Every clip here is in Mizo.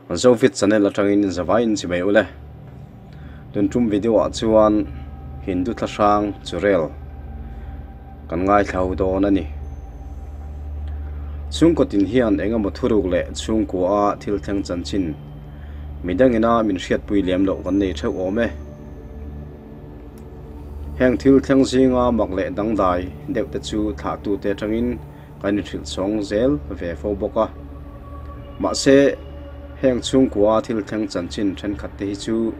Zofit channel atangin zavaiin chimei ule. Tun tum video ah chuan Hindu thlahrang churel kan ngaithla dawn a ni. Chhungkaw tin hian eng emaw thuruk leh chhungkua a thil thleng chanchin midangina min hriatpui lem loh kan nei theuh awm e. Heng thil thleng zinga mak leh dangdai deuh te chu thlahtute atangin kan inhrilh chhawng zel ve fo bawk a. Mahse, heng chhungkua thil thleng chanchin thenkhat te hi chu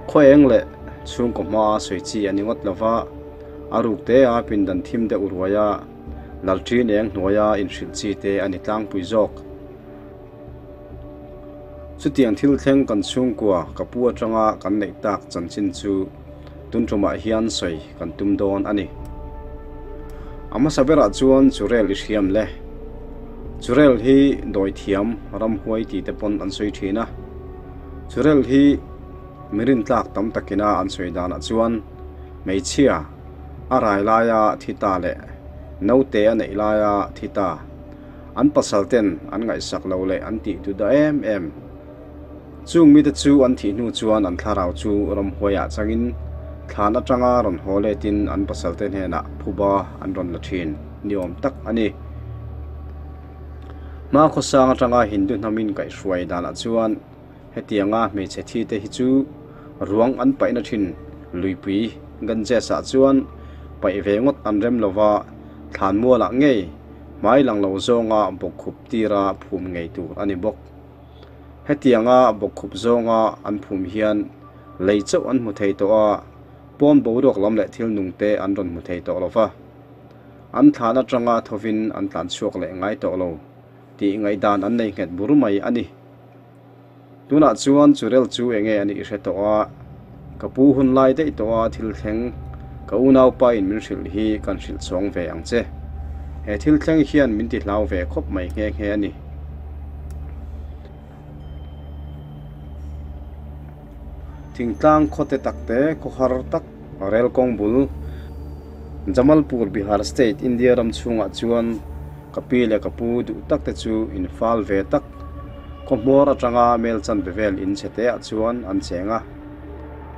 khaw eng leh chhungkaw hmaa sawi chi a ni ngawt lo va, a ruk te a pindan thim deuh ruai a, lalṭin eng hnuaia inhrilh chi te a ni tlangpui zawk. Chutiang thil thleng kan chhungkua ka pu atanga kan neih tak chanchin chu tun tumah hian sawi kan tum dawn a ni. A hmasa berah chuan Churel i hriam le. Churel hi dawithiam ramhuai tih te pawn an sawi thin a. Churel hi mi rintlak tam takina an sawi danah chuan hmeichhia a rai laia thi ta leh naute a neih laia thi ta. An pasal ten an ngaihsak lo leh an tih duh dah em em. Chung mite chu an thih hnu chuan an thlarau chu ramhuaiah changin thlan atanga rawn haw letin an pasal te hnenah phuba an rawn la thin ni awm tak a ni. Hma khawsang atanga Hindu hnamin kaihhruai danah chuan hetianga hmeichhe thi te hi chu ruang an paihna thin luipui Ganges-ah chuan paih ve ngawt an rem lova thlanmualah ngei Hmai lang lo zawnga bawkkhup tira phum ngei tur a ni bawk. Hetianga bawkkhup zawnga an phum hian lei chauh an hmu thei tawh a, pawn boruak lam leh thil nung te an rawn hmu thei tawh lo va. An thlan atanga thovin an tlan chhuak leh ngai tawh lo tih ngaihdan an nei nghet bur mai a ni. Tunah chuan churel chu enge a nih hre tawh a, ka pu hun lai daih tawh a thil thleng ka unaupa in min hrilh hi kan hrilh chhawng ve ang che. He thil thleng hian min ti hlau ve khawp mai nghe nghe a ni. Thingtlang khawte takte khawhar tak rel kawng bul Jamalpur Bihar State India ram chhungah chuan ka pi leh ka pu duh tak te chu in fal ve tak Khaw hmawr atanga mel chanve vel in chhe te ah chuan an cheng a,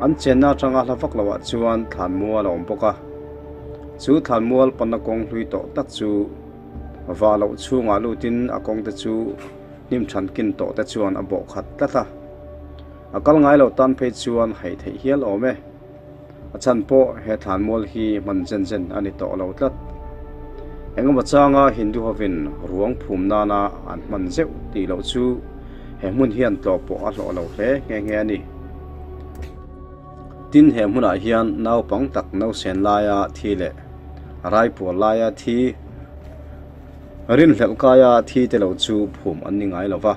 an chenna atanga hla vak loh ah chuan thlanmual a awm bawk a. Chu thlanmual panna kawng hlui tawh tak chu vah loh chhungah lutin a kawng te chu hnim than kin tawh te chuan a bawh khat tlat a. A kal ngai lo tan phei chuan haih theih hial awm e. A chhan pawh he thlanmual hi hman zen zen a ni tawh lo tlat. Engemaw changa Hindu hovin ruang phum nana an hman zeuh tih loh chu he hmun hian tlawh pawh a hlawh lo hle nghe nghe a ni. Tin, he hmunah hian naupang tak nausen laia thi leh raipuar laia thi, rinhlelh kaia thi te lo chu phum an ni ngai lo va.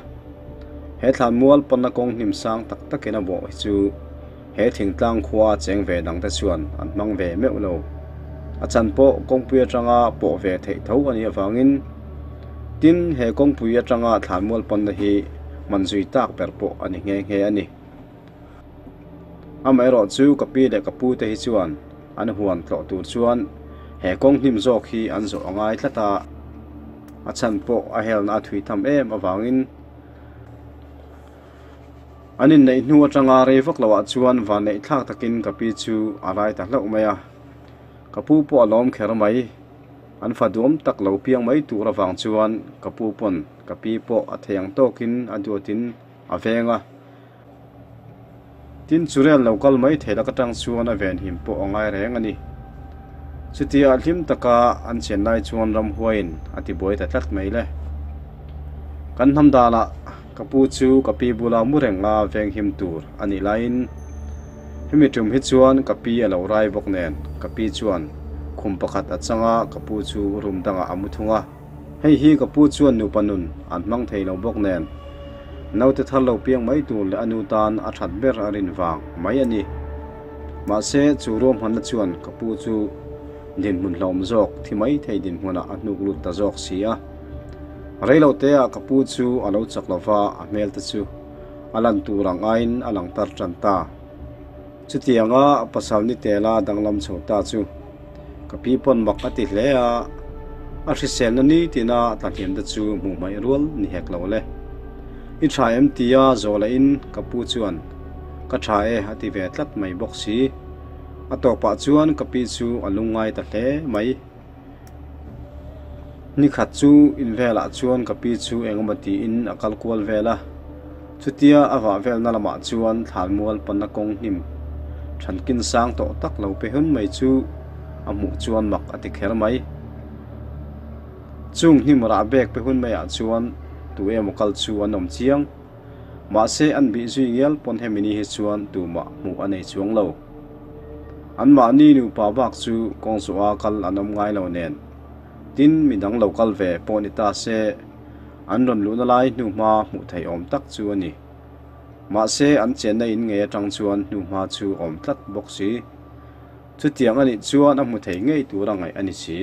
He thlanmual panna kawng hnim sang tak takin a bawh hi chu He thingtlang khua cheng ve dangte chuan an hmang ve meuh lo. A chan pawh kawngpui atanga pawh ve theih tho a nih avangin tin he kawngpui atanga thlanmual pawnna hi man zui tak ber pawh a ni nghe nghe a ni. Amaherawh chu ka pi leh ka pu te hi chuan an huan tlawh tur chuan he kawng hnim zawk hi an zawh a ngai tlat a, a chhan pawh a helna a thui tham em avangin. An inneih hnu atanga rei vak loh ah chuan vanneih thlak takin ka pi chu a rai ta hlauh mai a, ka pu pawh a lawm kher mai. An fa duam tak lo piang mai tur avang chuan ka pu pawn ka pi pawh a thei ang tawkin a duatin a veng a. Tin churel lo kal mai thei lak atang chuan a venhim pawh a ngai reng a ni. Chutia hlim taka an chen lai chuan ramhuaiin a tibuai ta tlat mai le. Kan hnam danah Ka pu chu ka pi bula mu reng a venghim tur a nih laiin hemi tum hi chuan ka pi a lo rai bawk nen ka pi chuan khum pakhat a chang a, ka pu chu room dangah a mu thung a. Hei hi ka pu chuan nupa nun an hmang thei lo bawk nen naute thar lo piang mai tur leh a nu tan a that ber a rin vang mai a ni. Mahse chu ruahmanna chuan ka pu chu dinhmun hlauhawm zawk thi mai thei dinhmunah a hnuk lut ta zawk si a. Reilo te ah ka pu chu a lo chak lova, a hmel te chu a lan tur ang aiin a lang tar tan ta. Chutianga pasal ni tela danglam chho ta chu ka pi pawn mak a ti hle a, a hriselna nitina tlahniam te chu hmuh hmaih rual ni hek lo le. I tha em tia zawh lahin ka pu chuan ka tha e a ti ve tlat mai bawk si. A tawpah chuan ka pi chu a lungngai ta hle mai. Ni khat chu in velah chuan ka pi chu engemaw tiin a kal kual vel a, chutia a vah velna lamah chuan thlanmual panna kawng hnim thankin sang tawh tak lo pe hun mai chu a hmuh chuan mak a ti kher mai. Chung hnim rah bek pe hun maiah chuan tu emaw kal chu an awm chiang. Mahse an bih zui ngial pawn hemi ni hi chuan tumah hmuh a nei chuang lo. Anmahni nupa bak chu kawng zawha kal an awm ngai lo nen. Tin, midang lo kal ve pawh ni ta se, an rawn luhna lai hnuhma hmuh theih awm tak chu a ni. Mahse an chenna in ngei atang chuan hnuhma chu awm tlat bawk si. Chutiang a nih chuan a hmu thei ngei tur a ngaih a ni si.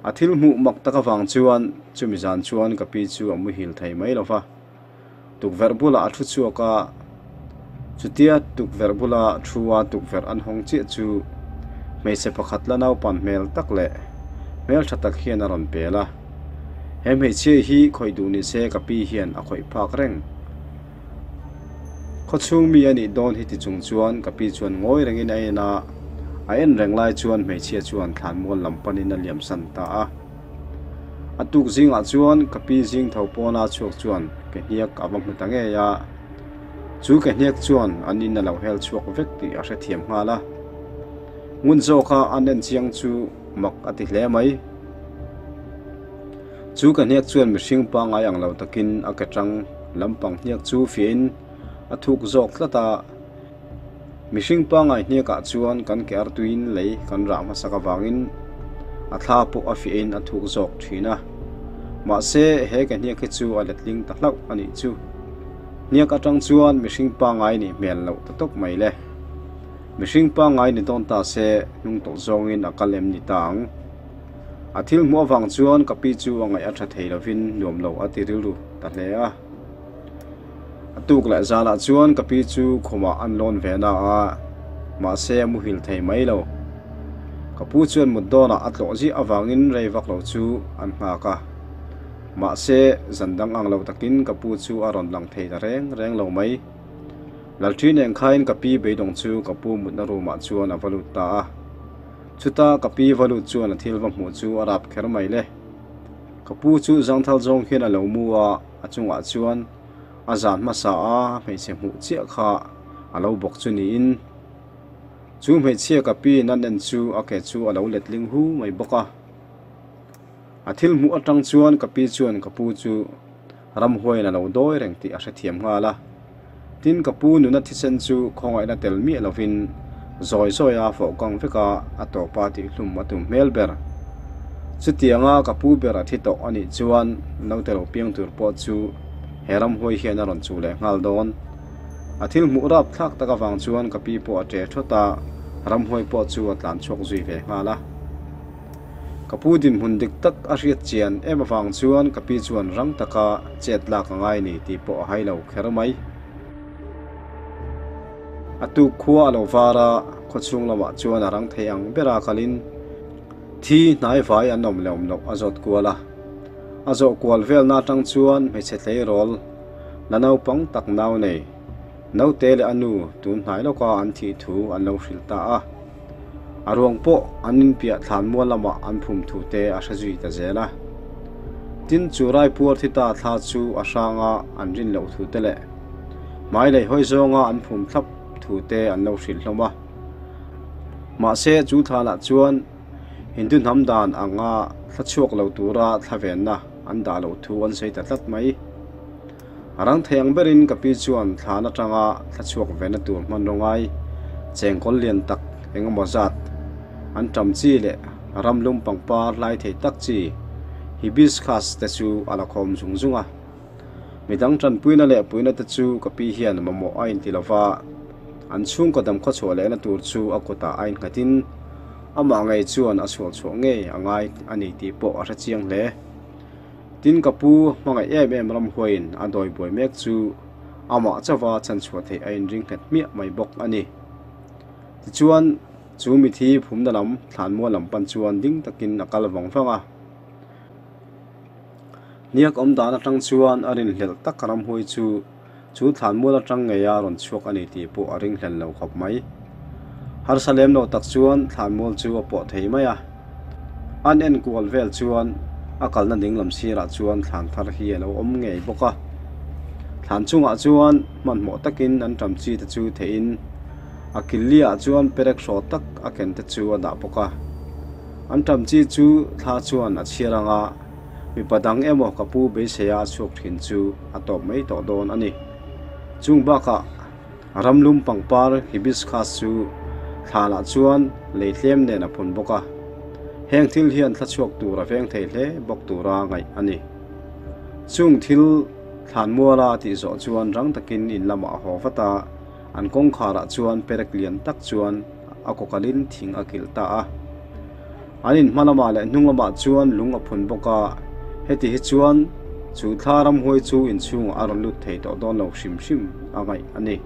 A thil hmuh mak tak avang chuan chumi zan chuan ka pi chu a muhil thei mai lo va. Tukverh bulah a thu chhuak a, chutia tukverh bula thu a tukverh an hawng chiah chu hmeichhe pakhat la naupan hmel tak leh hmeltha tak hian a rawn pel a. He hmeichhia hi khawih duh ni se ka pi hian a khawih phak reng. Khawchhung mi a nih dawn hi ti chung chuan ka pi chuan ngawi rengin a en a, a en reng lai chuan hmeichhia chuan thlanmual lam panin a liam san ta a. A tuk zingah chuan ka pi zing tho pawna chhuak chuan ke hniak a va hmu ta ngei a, chu ke hniak chuan an in a lo hel chhuak vek tih a hrethiam nghal a. Ngun zawka an en chiang chu mak a ti hle mai. Chu ka hniak chuan mihring pangngai ang lo takin a ke tang lampang hniak chu fiahin a thuk zawk tlat a. Mihring pangngai hniakah chuan kan ke artuiin lei kan rah hmasak avangin a thla pawh a fiahin a thuk zawk thin a. Mahse, he ka hniak hi chu a letling ta hlauh a nih chu. Hniak atang chuan mihring pangngai nih hmel loh ta tawp mai le. Mihring pangngai ni dawn ta se hnung tawlh zawngin a kal em ni ta ang. A thil hmuh avang chuan ka pi chu a ngaih a tha thei lovin nuam lo a ti rilru ta hle a. A tuk leh zanah chuan ka pi chu khumah an lawn ve na a, mahse a muhil thei mai lo. Ka pu chuan mut dawnah a tlawh ziah avangin rei vak lo chu an nghak a. Mahse zan dang ang lo takin ka pu chu a rawn lang thei ta reng reng lo mai. Lalṭhi nen khain ka pi beidawng chu ka pu mutna room ah chuan a va lut ta a. Chuta ka pi va lut chuan a thil va hmuh chu a rap kher mai le. Ka pu chu zangthal zawng hian a lo mu a, a chungah chuan a zan hmasa a hmeichhe hmuh chiah kha a lo bawk chu niin. Chu hmeichhia ka pi in a nen chu a ke chu a lo letling hu mai bawk a. A thil hmuh atang chuan ka pi chuan ka pu chu ramhuaiin a lo dawi reng tih a hrethiam nghal a. Tin, ka pu nuna thisen chu khawngaihna tel miah lovin zawi zawi a fawh kang vek a, a tawpa tihhlum a tum hmel ber. Chutianga ka pu ber a thi tawh a nih chuan naute lo piang tur pawh chu he ramhuai hian a rawn chuh leh nghal dawn. A thil hmuh rap thlak tak avang chuan ka pi pawh a ṭe thawt a, ramhuai pawh chu a tlan chhuak zui ve nghal a. Ka pu dinhmun dik tak a hriat chian em avang chuan ka pi chuan rang taka chet lak a ngai ni tih pawh a hai lo kher mai. A tuk khua a lo var a, khawchhung lamah chuan a rang thei ang bera kalin thi hnai vai an awm leh awm loh a zawt kual a. A zawh kual velna atang chuan hmeichhe tleirawl la naupang tak nau nei, naute leh a nu tun hnai lawka an thih thu an lo hrilh ta a. A ruang pawh an inpiah thlan mual lamah an phum thu te a hre zui ta zel a. Tin, chu raipuar thi ta thla chu a hranga an rin loh thu te leh hmai lei hawi zawnga an phum thlap thu te an lo hrilh hlawm a. Mahse, chu thlanah chuan Hindu hnam dan anga thla chhuak lo tura thla venna an dah loh thu an sawi ta tlat mai. A rang thei ang berin ka pi chuan thlan atanga thla chhuak vena tur hmanraw ngai chengkawl lian tak eng emaw zat an ṭam chi leh ram lum pangpar hlai thei tak chi hibiscus te chu a la khawm zung zung a. Midang ṭanpuina leh puina te chu ka pi hian mamawh a inti lo va, an chhungkaw dam khawchhuah lehna tur chu a kutah a innghatin amah ngei chuan a chhuah chhuah ngei a ngai a ni tih pawh a hrechiang hle. Tin ka pu hmangaih em em ramhuaiin a dawi buai mek chu amah chauha chhanchhuah theih a inring nghet hmiah mai bawk a ni. Tichuan, chu mithi phumna lam thlanmual lam pan chuan ding takin a kal vang vang a. Hniak awm dan atang chuan a rinhlelh tak ramhuai chu chu thlanmual atang ngeia rawn chhuak a ni tih pawh a ringhlel lo khawp mai. Harsa lem lo tak chuan thlanmual chu a pawh thei mai a. An enkual vel chuan a kalna ding lam sirah chuan thlan thar hi a lo awm ngei bawk a. Thlan chungah chuan hmanhmawh takin an ṭam chi te chu theihin a kil liah chuan perek hraw tak a ken te chu a dah bawk a. An ṭam chi chu thla chuan a chhiar ang a, mipa dang emaw ka pu beiseia a chhuak ṭhin chu a tawp mai tawh dawn a ni. Chung bakah ramlum pangpar hibiscus chu thlanah chuan lei tlem nen a phun bawk a, heng thil hian thla chhuak tur a veng thei hle bawk tura ngaih a ni. Chung thil thlan muala a tih zawh chuan rang takin in lamah a haw vat a, an kawngkharah chuan perek lian tak chuan a kawkalin thing a kilh ta a. An in hma lamah leh hnung lamah chuan lung a phun bawk a, heti hi chuan chu thla ramhuai chu inchhungah a rawn lut thei tawh dawn lo hrim hrim a ngaih a ni.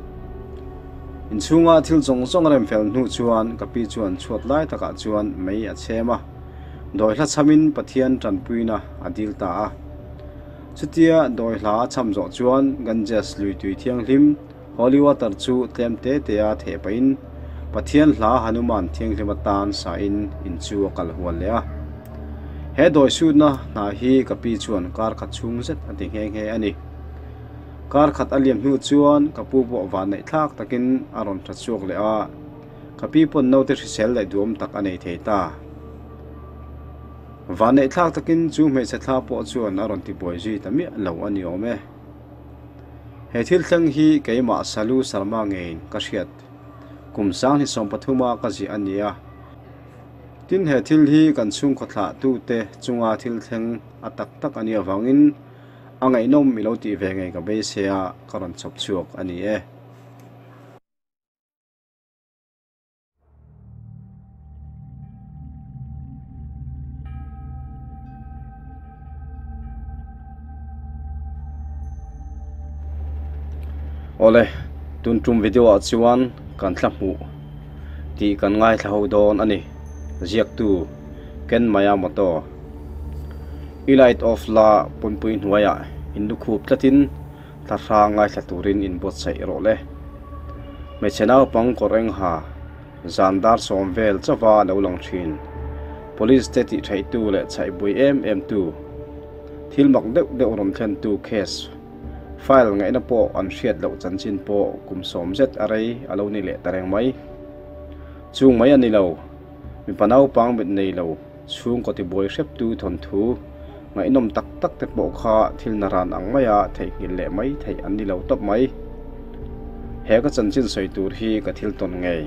Inchhunga thil zawng zawng a rem fel hnu chuan ka pi chuan chhuat lai takah chuan mei a chhem a, dawi hla chhamin Pathian tanpuina a dil ta a. Chutia dawi hla a chham zawh chuan Ganges lui tui thianghlim, Holy water chu tlem te te a theh pahin Pathian hla Hanuman thianghlim atan sain in chu a kal hual leh a. He dawi sutna hna hi ka pi chuan kar khat chhung zet a ti nghe nghe a ni. Kar khat a liam hnu chuan ka pu pawh van neih thlak takin a rawn tha chhuak leh a, ka pi pawn naute hrisel leh duhawm tak a nei thei ta. Van neih thlak takin chu hmeichhe thla pawh chuan a rawn ti buai zui ta miah lo a ni awm e. He thil thleng hi keimah Salu Sarma ngeiin ka hriat. Kum sanghnih 13 a ka ziah a ni a. Tin he thil hi kan chhungkaw thlah tute chunga thil thleng a tak tak a nih avangin a ngaihnawm i lo tih ve ngei ka beisei a, ka rawn chhawp chhuak a ni e. Awle, tun tum video ah chuan kan thla hmuh tih kan ngaithla ho dawn a ni. Ziaktu Ken Miyamoto. I light off la pawnpui hnuaiah in lukhup tlatin Thla hrang ngaithla turin in buatsaih rawh le. Hmeichhe naupang kawr eng ha, zan dar sawm vel chauha lo lang thin. Police te tih theihtu leh chhaihbui em em tu, thil mak deuh deuh rawn thlentu case file ngaihna pawh an hriat loh chanchin pawh kum sawm zet a rei a lo ni leh ta reng mai. Chung mai a ni lo, mipa naupang mit nei lo. Chhungkaw tibuai hreptu thawnthu ngaihnawm tak tak te pawh kha thil naran ang maia theihnghilh leh mai theih an ni lo tawp mai. He ka chanchin sawi tur hi ka thil tawn ngei.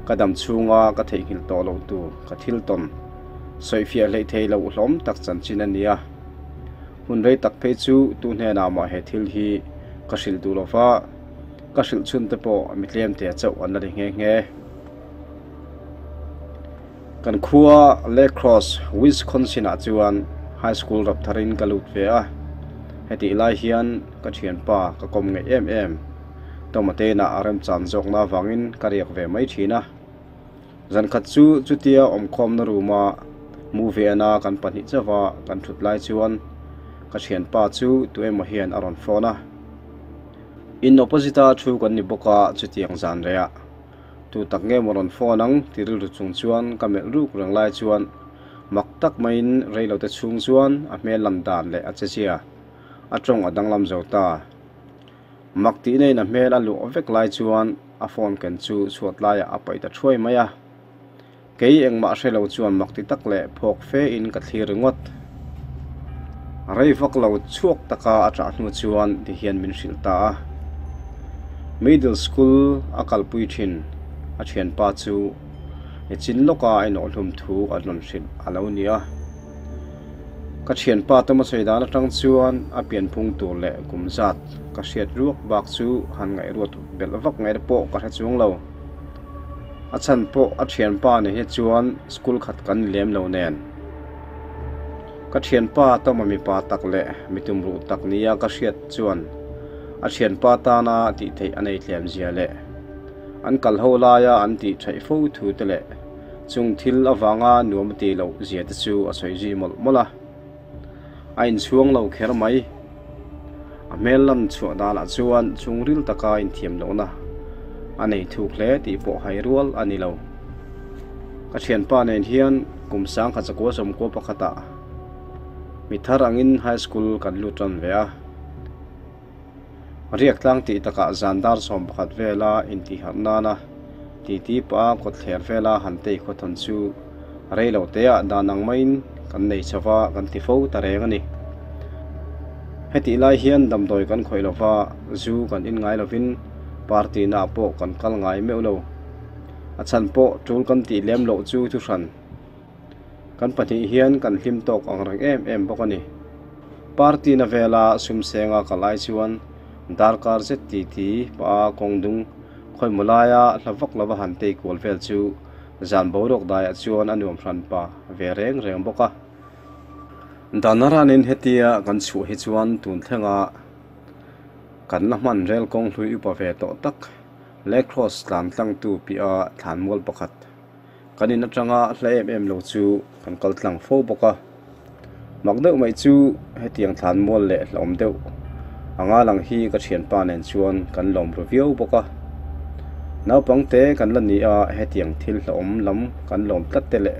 Ka dam chhunga ka theihnghilh tawh loh tur ka thil tawn sawifiah hleih thei loh hlawm tak chanchin a nia. Hun rei tak phei chu tu hnenah mah he thil hi ka hrilh duh lova, ka hrilh chhun te pawh mi tlemte chauh an la ni nghe nghe. Kan khua La Crosse, Wisconsin ah chuan high school rap tharin ka lut ve a, hetih lai hian ka thianpa ka kawm ngeih em em. Tomate inah a remchan zawkna avangin ka riak ve mai thin a. Zankhat chu chutia awmkhawmna room a movie ena kan pahnih chauha kan thut lai chuan ka thianpa chu tu emaw hian a rawn phone a. In opposite a thu kan ni bawk a chutiang zan rehah. Tu tak nge maw rawn phone ang ti rilru chung chuan ka melh ruk reng lai chuan mak tak maiin reilote chhung chuan a hmel lam dan leh a che zia a tawng a danglam zo ta. Mak tih neiin a hmel a luah vek lai chuan a phone ken chu chhuat laiah a paih ta thuai mai a. Kei engmah hre lo chuan mak ti tak leh phawk fe in ka thlir ringawt. Rei vak lo chhuak taka a ṭah hnu chuan ti hian min hrilh ta a. Middle school a kalpui ṭhin a ṭhianpa chu nichin lawka a inawhhlum thu an rawn hrilh a lo ni a. Ka ṭhianpa tawma sawi dan aṭang chuan a pianphung tur leh kum zat ka hriat ruak bak chu han ngaihruat belh vak ngaihna pawh ka hre chuang lo. A chhan pawh a thianpa nen hi chuan school khat kan ni lem lo nen. Ka thianpa tawma mipa tak leh mi tumruh tak nia ka hriat chuan a thianpa tana tih theih a nei tlem zia leh an kal ho laia an tih theih fo thu te leh chung thil avanga nuam a tih loh zia te chu a sawi zui mawlh mawlh a. A inchhuang lo kher mai. A hmel lan chhuah danah chuan chhungril taka inthiam lohna a nei thuk hle tih pawh hai rual a ni lo. Ka thianpa nen hian kum sangkhat zakua sawmkua pakhatah mi thar angin high school kan lut tan ve a. Riak tlang tih takah zan dar 11 vela intihharh nana titi pah a kawtthler vela han tei khawthawn chu rei lo teah dan ang maiin kan nei chho va kan ti fo ta reng a ni. Hetih lai hian damdawi kan khawih lo va, zu kan in ngai lovin party naah pawh kan kal ngai meuh lo. A chhan pawh tul kan tih lem loh chu thuhran. Kan pahnih hian kan hlim tawk ang reng em em bawk a ni. Party na vela sum senga kal ai chuan darkar zet ti ti pah a kawng dung khawimaw laia hla vak lova han tei kual vel chu zan boruak daiah chuan a nuam hran pa ve reng reng bawk a. Dana ranin hetia kan chhuah hi chuan tun thlenga kan la hman rel kawng hlui upa ve tawh tak Lacrosse tlan tlangtu piah thlanmual pakhat Kan in atanga hla em em lo chu kan kal tlang fo bawk a, mak deuh mai chu hetiang thlan mual leh hlauhawm deuh anga lang hi ka thianpa nen chuan kan lawm ru viau bawk a. Naupang te kan la ni a, hetiang thil hlauhawm lam kan lawm tlat te leh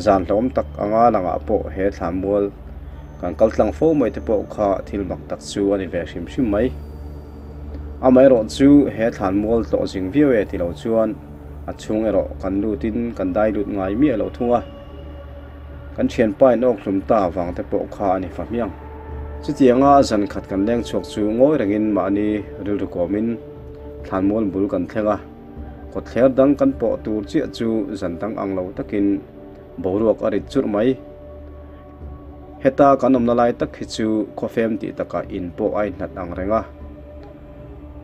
zan hlauhawm tak anga langah pawh he thlan mual kan kal tlang fo mai te pawh kha thil mak tak chu a ni ve hrim hrim mai. Amaherawh chu he thlan mual tlawh zing viau e ti lo chuan A chhung erawh kan lutin kan dai lut ngai miah loh thung a, kan thianpa in awk hlum ta vang te pawh kha a ni fa hmiang. Chutianga zan khat kan leng chhuak chu ngawi rengin mahni rilru kawmin thlanmual bul kan thleng a, kawtthler dang kan pawh tur chiah chu zan dang ang lo takin boruak a rit churh mai. Heta kan awmna lai tak hi chu khawfem tih takah in pawh a inhlat ang reng a.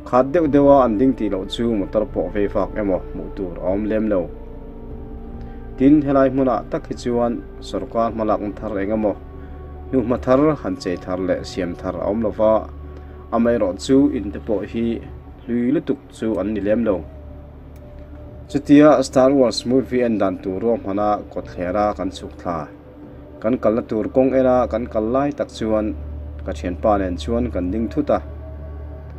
Khat deuh deuha an ding tih loh chu motor pawh vei vak emaw hmuh tur a awm lem lo. Tin, helai hmunah tak hi chuan sorkar hmalakna thar eng emaw hnuhma thar han chei thar leh siam thar a awm lo va, amaherawh chu inte pawh hi hlui lutuk chu an ni lem lo. Chutia Star Wars movie en dan tur ruahmana kawtthlera kan chhuk thla. Kan kalna tur kawng ena kan kal lai tak chuan ka thianpa nen chuan kan ding thut a.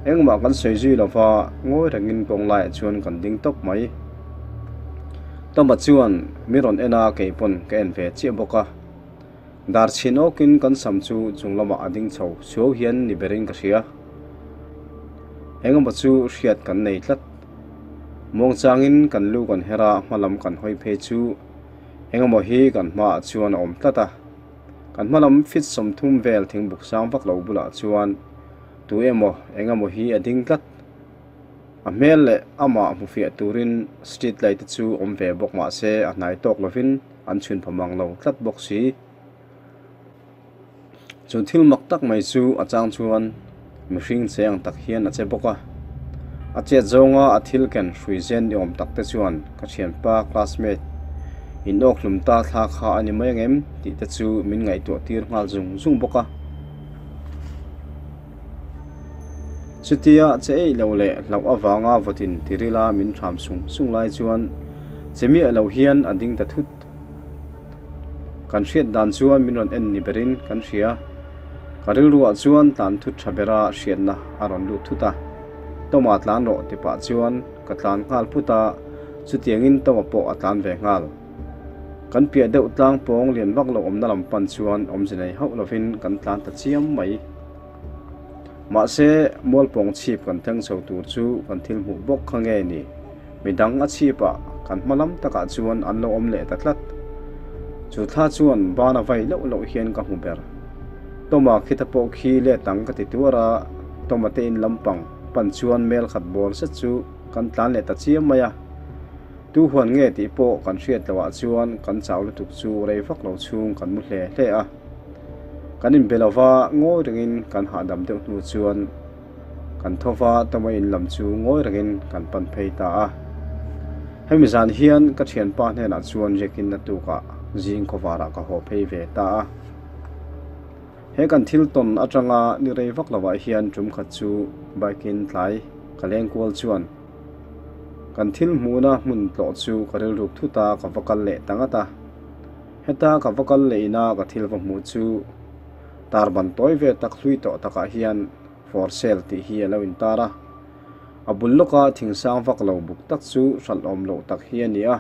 Engmah kan sawi zui lova ngawi rengin kawng laiah chuan kan ding tawp mai. Tama chuan mi rawn en a kei pawn ka en ve chiah bawk a. Dar chhin awkin kan sam chu chung lamah a ding chho suau hian ni berin ka hria. Engemaw chu hriat kan nei tlat. Muangchangin kan lu kan her a hma lam kan hawi phei chu Engemaw hi kan hmaah chuan a awm tlat a, kan hma lam fit 30 vel thingbuk sang vak lo bulah chuan tu emaw engemaw hi a ding tlat. A hmel leh amah hmu fiah turin street light te chu awm ve bawk mah se a hnai tawk lovin an chhun pha mang lo tlat bawk si. Chu thil mak tak mai chu a chang chuan mihring che ang tak hian a che bawk a. A chet zawnga a thil ken hrui zen ni awm tak te chuan ka thianpa classmate in awk hlum ta thla kha a ni mai ang em tih te chu min ngaihtuah tir nghal zung zung bawk a. Chutia che eih lo leh hlauh avanga vawtin tirila min thram sung sung lai chuan che miah lo hian a ding ta thut. Kan hriat dan chuan min rawn en ni berin kan hria. Ka rilruah chuan tlan thut tha bera hriatna a rawn lut thut a. Tawma tlan rawh ti pah chuan ka tlan nghal phut a, chutiangin Tawma pawh a tlan ve nghal. Kan piah deuh tlang pawng lian vak lo awmna lam pan chuan awmze nei hauh lovin kan tlan ta chiam mai. Mahse, mualpawng chhip kan thleng chho tur chu kan thil hmuh bawk kha nge ni? Midang a chhip a, kan hma lam takah chuan an lo awm leh ta tlat. Chu thla chuan ban a vai loh loh hian ka hmu ber. Tawma khita pawh khi let ang ka ti tuar a, Tawma te in lampang pan chuan mel khat bawr zet chu kan tlan leh ta chiam mai a. Tu huan nge tih pawh kan hriat loh ah chuan kan chau lutuk chu rei vak lo chhung kan mu hle hle a. Kan inbe lova ngawi rengin kan hahdam deuh hnu chuan Kan tho va Tawma in lam chu ngawi rengin kan pan phei ta a. Hemi zan hian ka thianpa hnenah chuan riakin a tukah zing khawvarah ka haw phei ve ta a. He kan thil tawn atanga ni rei vak lovah hian tum khat chu bike in tlai ka leng kual chuan kan thil hmuhna hmun tlawh chu ka rilruk thut a ka va kal leh ta ngat a. Heta ka va kal leh ina ka thil va hmuh chu. Tar ban tawi ve tak hlui tawh takah hian For sale tih hi a lo intar a. A bul lawka thing sang vak lo buk tak chu hralh awm loh tak hi a ni a,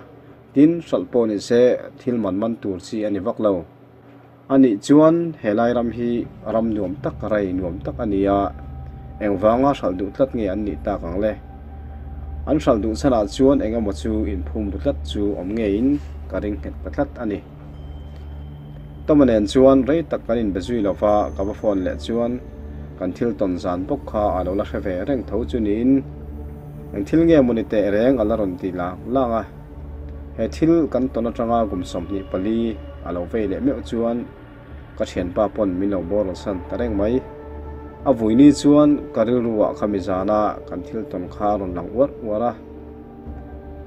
tin hralh pawh ni se thil man man tur chi a ni vak lo. A nih chuan helai ram hi ram nuam tak rei nuam tak a ni a, engvanga hralh duh tlat nge an nih tak ang le? An hralh duh chhanah chuan eng emaw chu inphum ru tlat chu awm ngeiin ka ring nghet ta tlat a ni. Tama nen chuan rei tak kan inbe zui lo va, ka va phone leh chuan kan thil tawn zan bawk kha a lo la hre ve reng tho chu niin eng thil nge mawni teh reng a la rawn ti lang lang a. He thil kan tawn atanga kum 24 a lo vei leh meuh chuan ka thianpa pawn min lo boral san ta reng mai. A vuini chuan ka rilruah khami zana kan thil tawn kha a rawn lang uarh uarh a.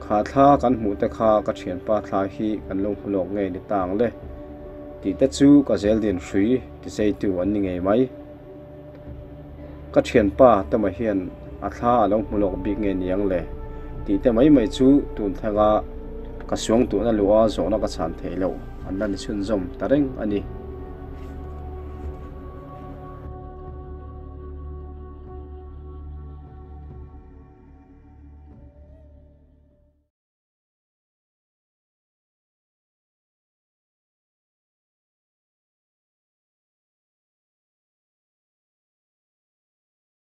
Kha thla kan hmuh te kha ka thianpa thla hi kan lo hmu lawk ngei ni ta ang le tih te chu ka zeldin hrui tiseitu an ni ngei mai. Ka thianpa te mah hian a thla a lo hmu lawk bik ngei ni ang le tih te mai mai chu tun thlenga ka suang tuhna luha zawhna ka chhan theih loh an la ni chhunzawm ta reng a ni.